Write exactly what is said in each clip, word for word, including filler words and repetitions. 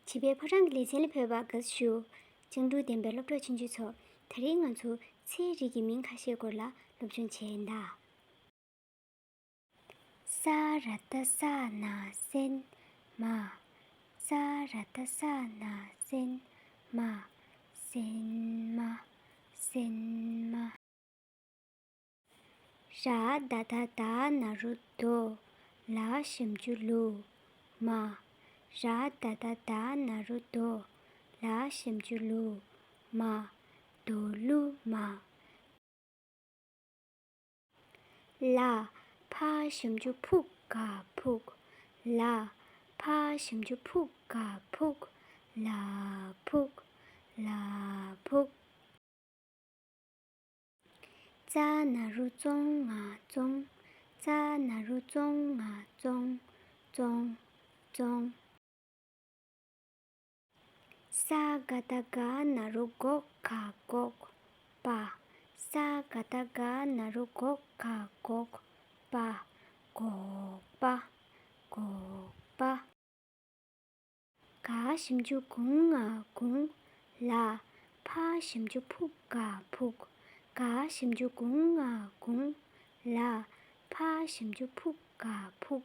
བྱིས་པའི་ཕོ་བྲང་གི་ལེ་ཚན་ལ་ཕེབས་པར་དགའ་བསུ་ཞུ། སྤྱང་གྲུང་ལྡན་པའི་སློབ་གྲོགས་ཆུང་ཆུང་ཚོ། དེ་རིང་ང་ཚོ་ཚེའི་རིགས་ཀྱི་མིང་ཁ་ཤས་སྐོར་ལ་སློབ་སྦྱོང་བྱས་ཡིན་ད། ས་ར་བཏགས་སྲ་ན་སྲན་མ། ས་ར་བཏགས་སྲ་ན་སྲན་མ། སྲན་མ། སྲན་མ། ར་ད་བཏགས་རྡ་ན་རོ་རྡོ། ལ་ཞབས་ཀྱུ་ལུ། མ། ར་ད་བཏགས་རྡ་ན་རོ་རྡོ། ལ་ཞབས་ཀྱུ་ལུ། མ། རྡོ་ལུ་མ། ལ། ཕ་ཞབས་ཀྱུ་ཕུ་ག་ཕུག་ལ། ཕ་ཞབས་ཀྱུ་ཕུ་ག་ཕུག་ལ་ཕུག་ལ་ཕུག་ཙ་ན་རོ་ཙོང་ང་ཙོང་། ཙ་ན་རོ་ཙོང་ང་ཙོང་། ཙོང་། ཙོང་། ས་ག་བཏགས་སྒ་ན་རོ་སྒོ་ག་སྒོག་པ། ས་ག་བཏགས་སྒ་ན་རོ་སྒོ་ག་སྒོག་པ། སྒོག་པ། སྒོག་པ། ག་ཞབས་ཀྱུ་གུ་ང་གུང་ལ། ཕ་ཞབས་ཀྱུ་ཕུ་ག་ཕུག་ག་ཞབས་ཀྱུ་གུ་ང་གུང་ལ། ཕ་ཞབས་ཀྱུ་ཕུ་ག་ཕུག་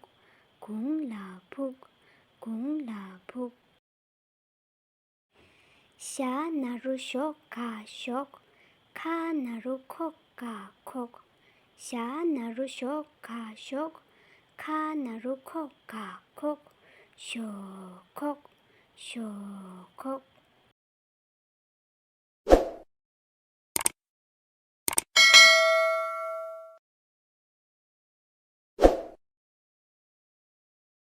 གུང་ལ་ཕུག་གུང་ལ་ཕུག་ཞ་ན་རོ་ཞོ་ག་ཞོག་ཁ་ན་རོ་ཁོ་ག་ཁོག་ཞ་ན་རོ་ཞོ་ག་ཞོག་ཁ་ན་རོ་ཁོ་ག་ཁོག་ཞོག་ཁོག་ཞོག་ཁོག